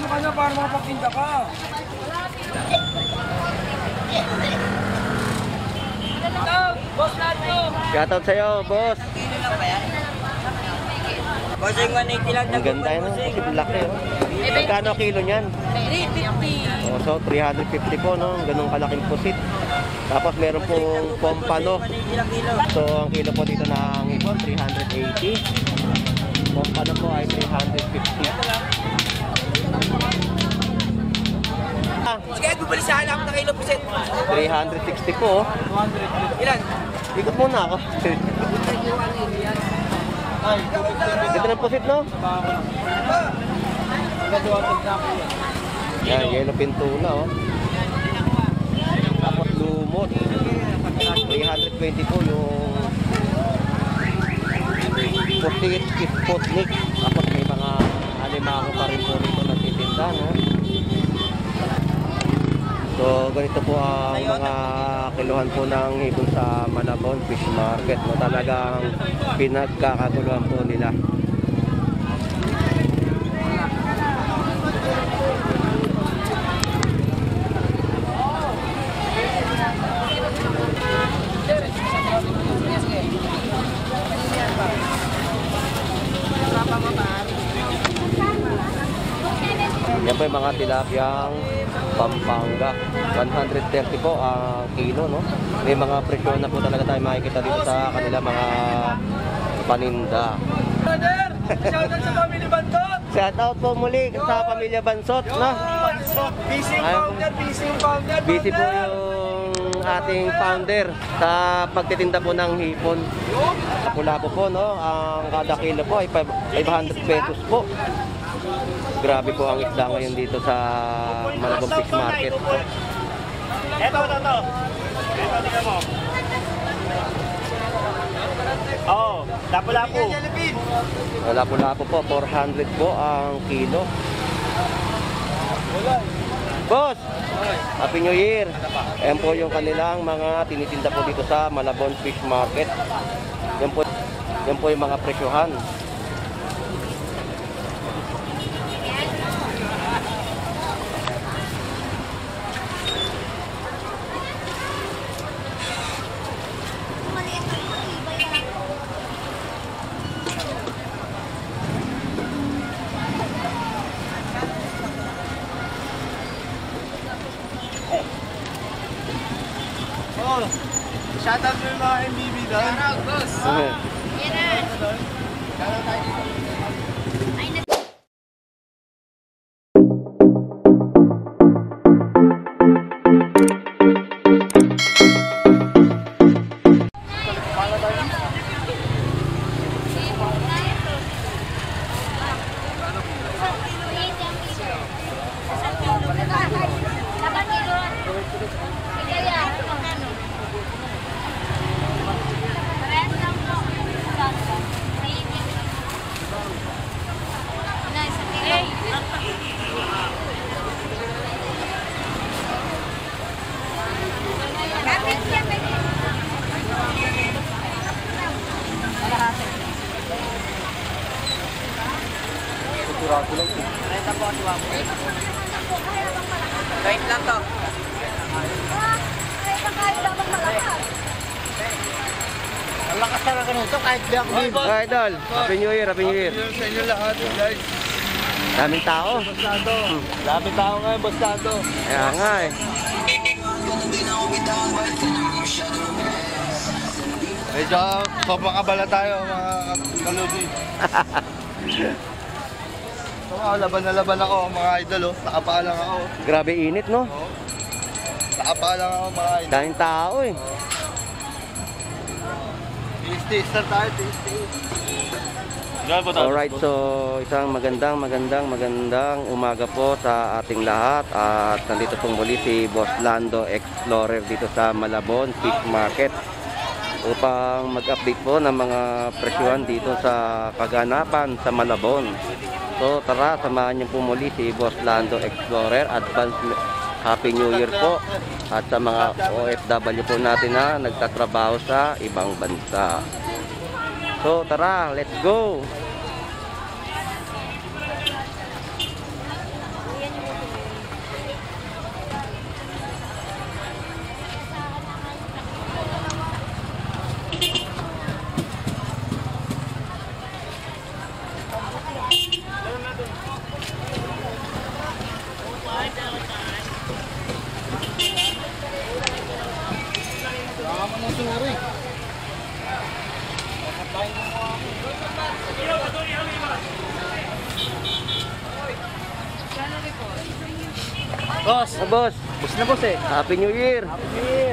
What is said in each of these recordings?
ka na para makapagtinda ka. Boss Lando! Shoutout sa'yo, boss. Bossing, 180 lang. Ang ganda yun, kasi laki. Oh. Magkano kilo niyan? 350. Oh, so 350 po, no? Ganun kalaking pusit. Tapos meron pong pompano. 180 lang kilo. So ang kilo po dito ng hipon, 380. Pompano po ay 350. Ah, Sige, bubali sa alam na kilo pusit. 360 po. Oh. Ilan? Ikot muna ako. Ganda ng pusit, no? Yan, yellow pintuna, oh. Tapos lumot. 320 po yung pusit, Sputnik. Tapos may mga alimango pa rin po rito nagtitinda, no? So, ganito po ang mga kiluhan po ng hipon sa Malabon Fish Market, no? Talagang pinagkakaguluhan po nila. Yan po yung mga tilapiyang Pampanga. 130 po ang kilo, no? May mga presyo na po talaga tayo makikita dito sa kanila mga paninda. Brother! Shoutout sa family Bantot! Shout out po muli sa pamilya Bansot, no? Busy Ay. founder, busy founder, Busy po yung ating founder sa pagtitinda po ng hipon. Lapu-lapu po, no? Ang kada kilo po ay 500 pesos po. Grabe po ang isda ngayon dito sa Malabon Fish Market. Eto, ito, ito. Ito, tingnan mo. Oo, lapu-lapu. Lapu-lapu po, 400 po ang kilo. Boss! Happy New Year! Ayan po yung kanilang mga tinitinda po dito sa Malabon Fish Market. Yan po yung mga presyohan. Oh, shoutout mo yung mga MBB doon. Yan na. Ay, Kahit lang to. Ang lakas talaga nito kahit di ako Ay, Idol! Happy New Year! Happy New Year! sa inyo lahat, guys. Daming tao. Boss Lando. Dami tao ngayon, Boss Lando. Kaya nga eh. Medyo sobrang tayo, mga kalubi. So, laban na laban ako, mga idol. Oh. Nakapaa lang ako. Grabe init, no? Oh. Nakapaa lang ako, mga idol. Daming tao eh. Tiis-tiis lang tayo, tiis-tiis. Alright, so isang magandang, magandang, magandang umaga po sa ating lahat. At nandito pong muli si Boss Lando Explorer dito sa Malabon Fish Market upang mag-update po ng mga presyuhan dito sa kaganapan sa Malabon. So tara, samahan niyo po muli si Boss Lando Explorer. Advance Happy New Year po at sa mga OFW po natin na nagtatrabaho sa ibang bansa. So tara, let's go! Boss! Ah, boss, Boss na boss eh. Happy New Year! Happy New Year!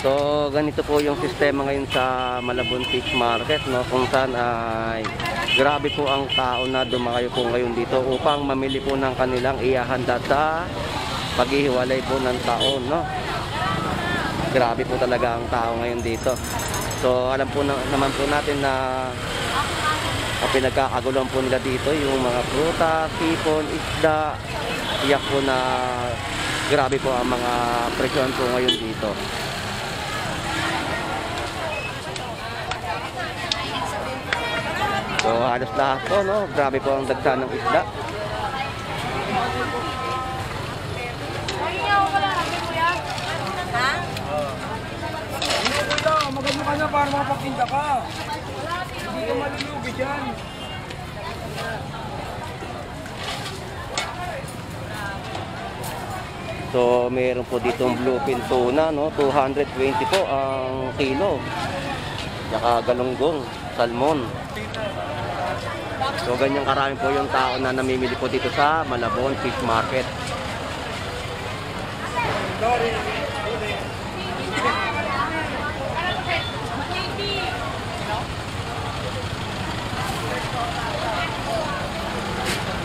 So, ganito po yung sistema ngayon sa Malabon Fish Market, no? Kung saan ay grabe po ang tao na dumakayo po ngayon dito upang mamili po ng kanilang ihahanda sa paghihiwalay po ng taon, no? Grabe po talaga ang tao ngayon dito. So, alam po naman po natin na ang pinagkakaguluhan po nila dito yung mga prutas, hipon, isda. Iyak po na grabe po ang mga presyon po ngayon dito. So halos lahat po, no? Grabe po ang dagsa ng isda. Ha? Hindi kuya, magano ka na para makapakinda ka. Hindi ka malulugi dyan. So meron po ditong bluefin tuna, no? 220 po ang kilo. Tsaka galunggong, salmon. So ganyan karami po yung tao na namimili po dito sa Malabon Fish Market.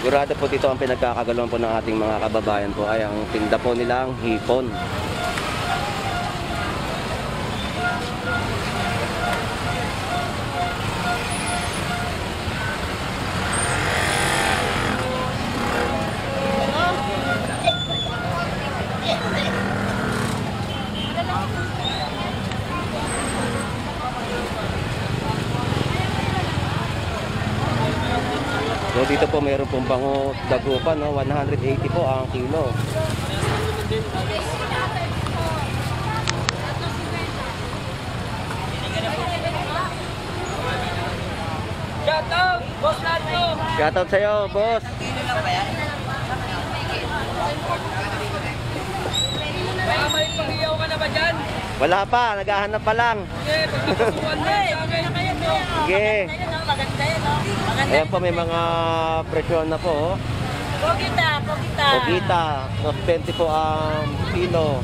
Sigurado po dito ang pinagkakagaluhan po ng ating mga kababayan po ay ang tinda po nilang hipon. So dito po meron pong bango dagupan, no? 180 po ang kilo. Shout out! Boss Lando! Shoutout sa'yo, boss! Baka may panghiyaw ka na ba dyan? Wala pa, naghahanap pa lang. Hindi, pagkakasuhan mo sa akin. Sige. Ayun, oh, maganda yun, oh. Maganda. Ayan po, may mga presyon na po. Oh. Pogita, pogita. Pogita, 20 po ang kilo.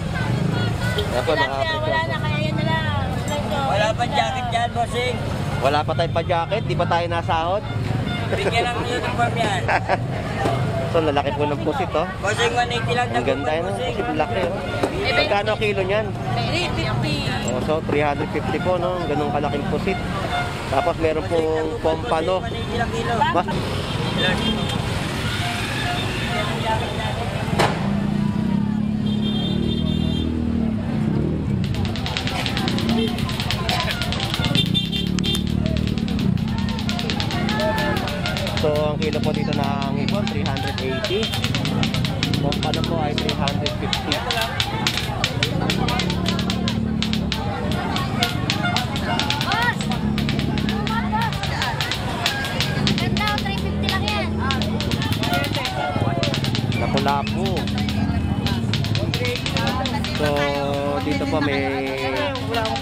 Ayan po, mga Tilapia, presyon wala po. na, kaya yan na lang. Ito. Wala pa jacket dyan, bossing. Wala pa tayong pa-jacket, di pa tayo nasahod. Bigyan ng uniform yan. So, lalaki po ng pusit, oh. Bossing, 180 lang. Ang ganda yun, oh. Pusit laki, oh. Magkano kilo niyan? 350. Oh, so, 350 po, no? Ganun kalaking pusit. Tapos meron pong pompano. 180 lang kilo. Mas So, ang kilo po dito ng ipon, 380. Pompano po ay 350. Boss! Ganda, oh, 350 lang yan. Lapu-lapu. So, dito po may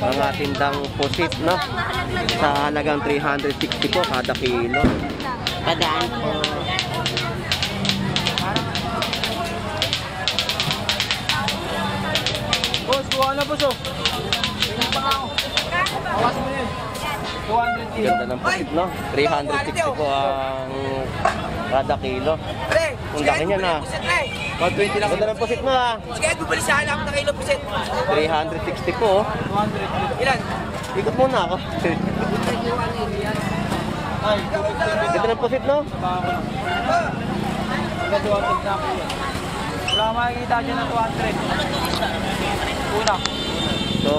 mga tindang pusit, no? Sa halagang 360 po kada kilo. Padaan po. Boss, kuha na boss oh. Tingnan pa ako. Bawas mo na yun. 200 kilo. Ganda ng pusit, no? 360 po ang kada kilo. Pre, Ang laki niya na. 120 lang. Ganda ng pusit mo, ah. Sige, bubali sa alam na kilo pusit. 360 po, oh. 200. Ilan? Ikot muna ako. Ay, 250. Ganda ng pusit, no? Hanggang 200 na ako yan. Wala kang makikita dyan ng 200. Una. So,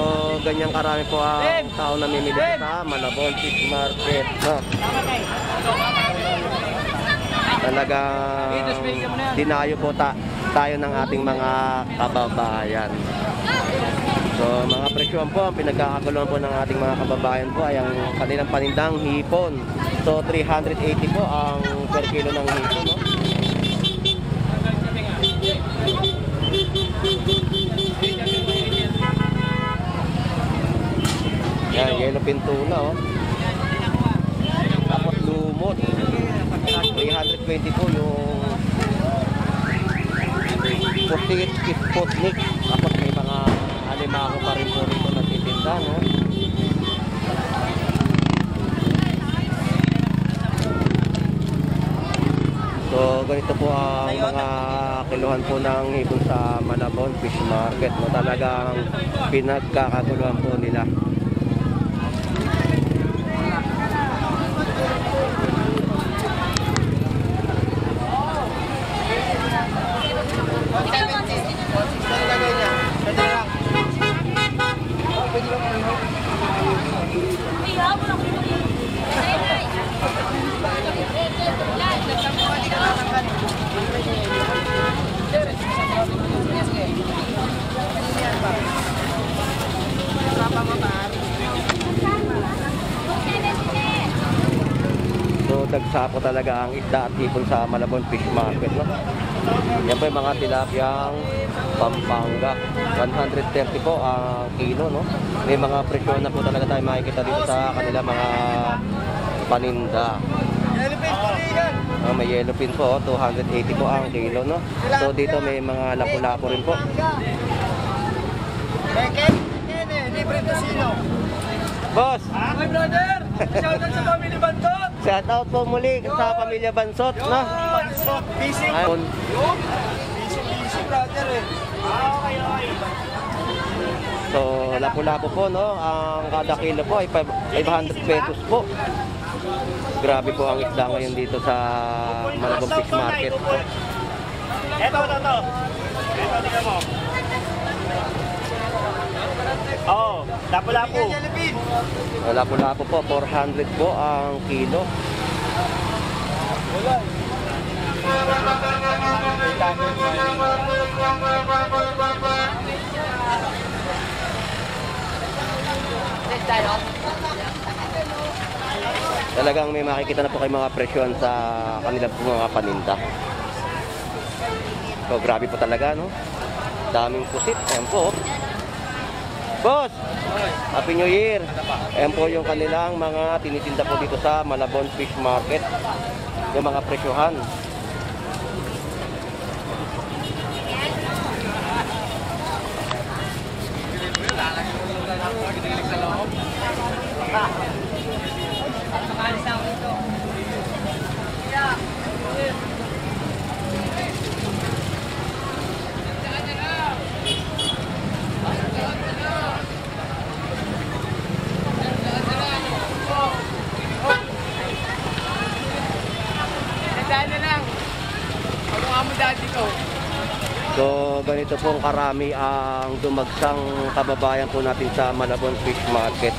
ganyan karami po ang tao namimili sa Malabon Fish Market, no? Talagang dinayo po tayo ng ating mga kababayan. So, mga presyon po, ang pinagkakaguluhan po ng ating mga kababayan po ay ang kanilang panindang hipon. So, 380 po ang per kilo ng hipon, no? Yan, yellow pintuna, oh. Tapos lumot. 320 po yung Pusit Sputnik. Tapos may mga alimango pa rin po rito nagtitinda, no? So ganito po ang mga kiluhan po ng hipon sa Malabon Fish Market, no? Talagang pinagkakaguluhan po nila. So dagsa po talaga ang isda at hipon sa Malabon Fish Market, no? Yan po yung mga tilapiyang Pampanga. 130 po ang kilo, no? May mga presyo na po talaga tayo makikita dito sa kanila mga paninda. Oh, may yellow pin po, oh, 280 po ang kilo, no? So dito may mga lapu-lapu rin po. Boss! Hi brother! Shout out sa family Bansot! Shout out po muli sa pamilya Bansot, no? Bansot! Busy! Ayun. Busy, busy brother eh. So, lapu-lapu po, no? Ang kada kilo po ay 500 pesos po. Grabe po ang isda ngayon dito sa Malabon Fish Market. Eto, ito, ito. Ito, tingnan mo. Oo, lapu-lapu. Lapu-lapu po, 400 po ang kilo. Talagang may makikita na po kayo mga presyon sa kanilang po mga paninda. So, grabe po talaga, no? Daming pusit. Ayan po. oh. Boss! Happy New Year! Ayan po yung kanilang mga tinitinda po dito sa Malabon Fish Market. Yung mga presyohan. Tandaan na lang. Pagmukha mo daddy ko. So, ganito pong karami ang dumagsang kababayan po natin sa Malabon Fish Market.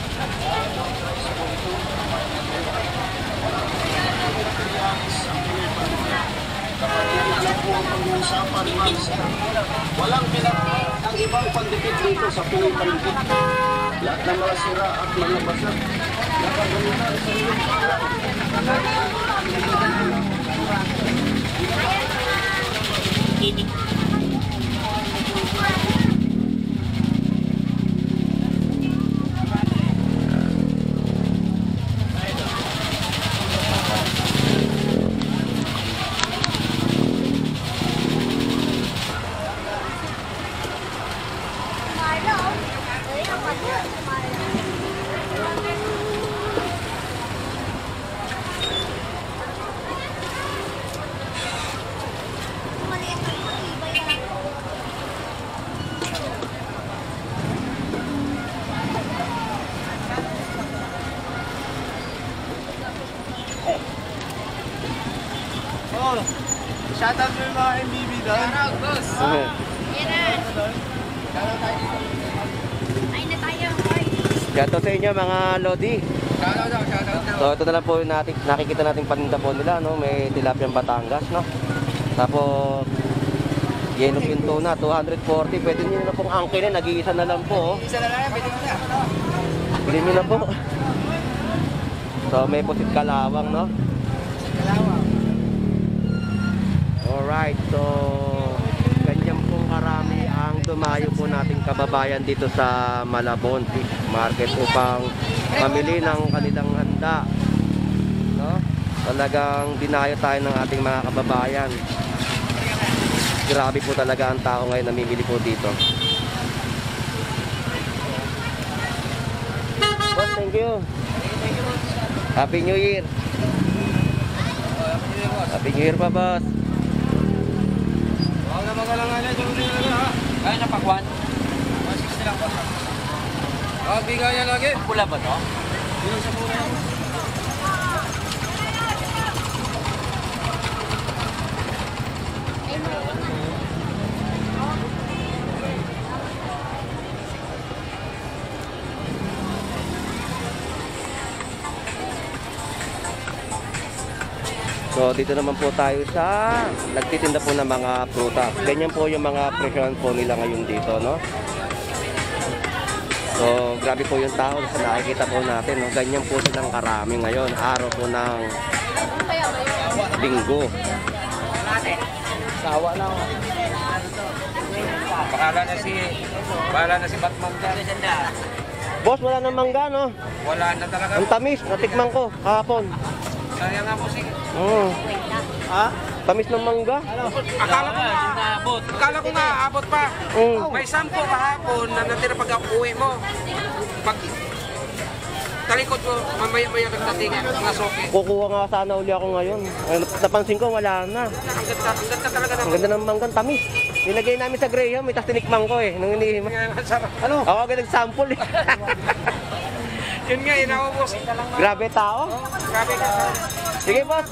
Walang pinag ang ibang pandikit dito sa Pinoy Palengke. Lahat ng mga sira at mga basag, nakagamitan sa iyong pangalan. Marlo. Ay, ang Marlo. Maliit ang matibay yan. Oh, shout out mo yung mga MBB doon. Yan na. Ay na tayo. Hoy. Shout out sa inyo mga Lodi. Shout out, shout out. So ito na lang po yung nakikita nating paninda po nila, no? May tilapiyang Batangas, no? Tapos yellow pin tuna, 240. Pwede niyo na pong angkinin, nag-iisa na lang po. Oh. Isa na lang yan, pwede mo na. Bilhin niyo na po. So may pusit kalawang, no? Kalawang. Alright, so ganyan pong karami ang dumayo po nating kababayan dito sa Malabon Fish Market upang mamili ng kanilang handa. No? Talagang dinayo tayo ng ating mga kababayan. Grabe po talaga ang tao ngayon namimili po dito. Boss, thank you. Happy New Year. Happy New Year pa, boss. Huwag na magalangan. Kaya na pagwan. 160 lang po. Ah, bigay yan lagi. Pula ba to? Yun sa pula. So dito naman po tayo sa nagtitinda po ng mga prutas. Ganyan po yung mga presyohan po nila ngayon dito, no? So grabe po yung tao sa nakikita po natin, no? Ganyan po silang karami ngayon, araw po ng Linggo. Sawa na ako. Bahala na si Batman dyan. Boss, wala nang mangga, no? Wala na talaga. Ang tamis, natikman ko kahapon. Sayang nga po si... Oo. Ha? Tamis ng mangga. Akala ko nga, akala ko nga aabot pa. Mm. May 10 kahapon na natira pag uwi mo. Pag talikod mo, mamaya-maya nagdating mga soke. Kukuha nga sana uli ako ngayon. Ay, napansin ko, wala na. Ang ganda talaga Ang ng ganda ng mangga, ang tamis. Nilagay namin sa Graham, may tas tinikman ko eh. Nung hinihima. Sarap. Ano? Ako agad nag-sample eh. Yun nga, inaubos. Grabe tao. Grabe ka. Sige boss.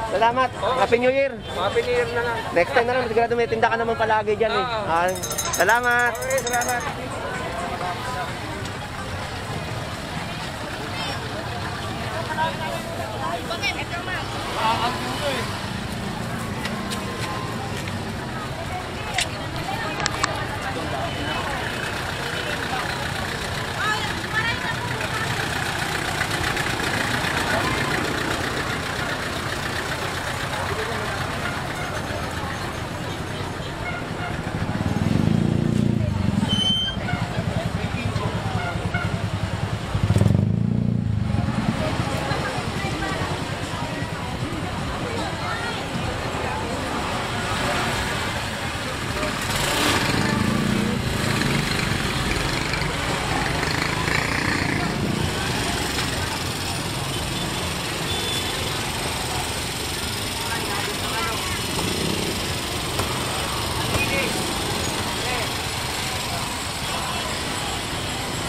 Salamat. Happy New Year. Happy New Year na lang. Next time na lang, sigurado may tinda ka naman palagi dyan eh. Ah, salamat. Okay, salamat.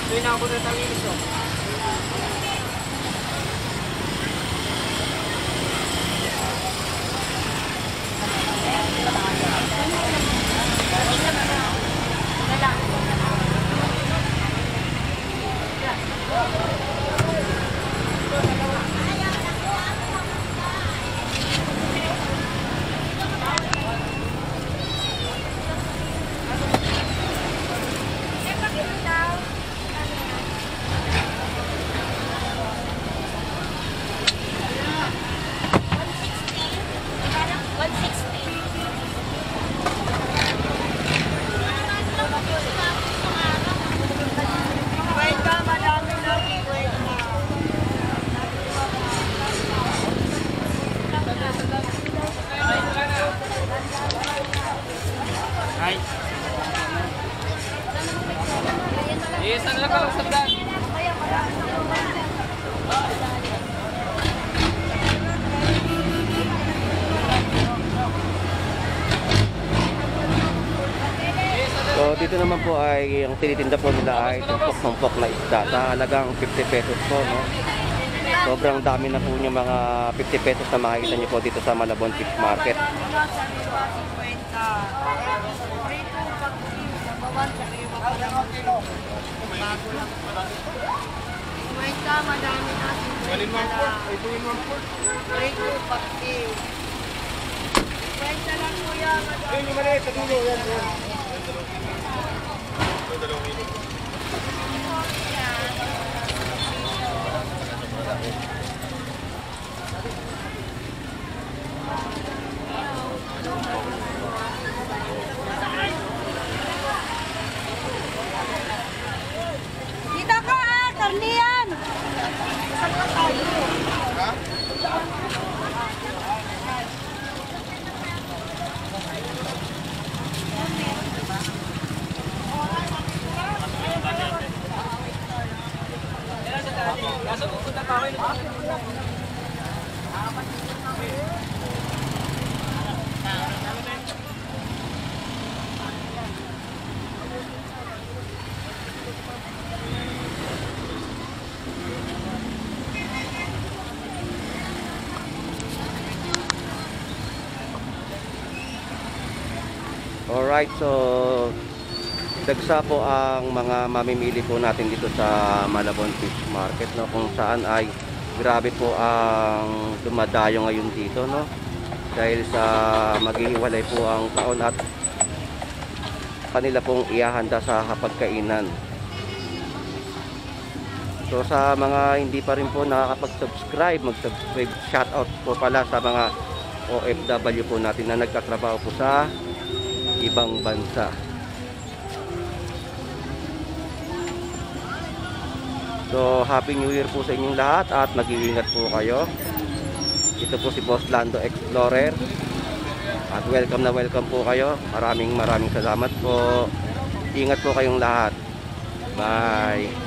Ito yung nakabot na tawilis, oh. Ay. Yes, ano lang ka, sandal. So dito naman po ay ang tinitinda po nila ay tumpok-tumpok na isda sa halagang 50 pesos po, no? Sobrang dami na po yung mga 50 pesos na makikita niyo po dito sa Malabon Fish Market. Dito ka ah, karniyan! Alright, so dagsa po ang mga mamimili po natin dito sa Malabon Fish Market, no, kung saan ay grabe po ang dumadayo ngayon dito, no, dahil sa maghihiwalay po ang taon at kanila pong ihahanda sa hapagkainan. So sa mga hindi pa rin po nakakapag-subscribe, mag-subscribe. Shout out po pala sa mga OFW po natin na nagtatrabaho po sa ibang bansa. So, Happy New Year po sa inyong lahat at mag-iingat po kayo. Ito po si Boss Lando Explorer. At welcome na welcome po kayo. Maraming maraming salamat po. Ingat po kayong lahat. Bye.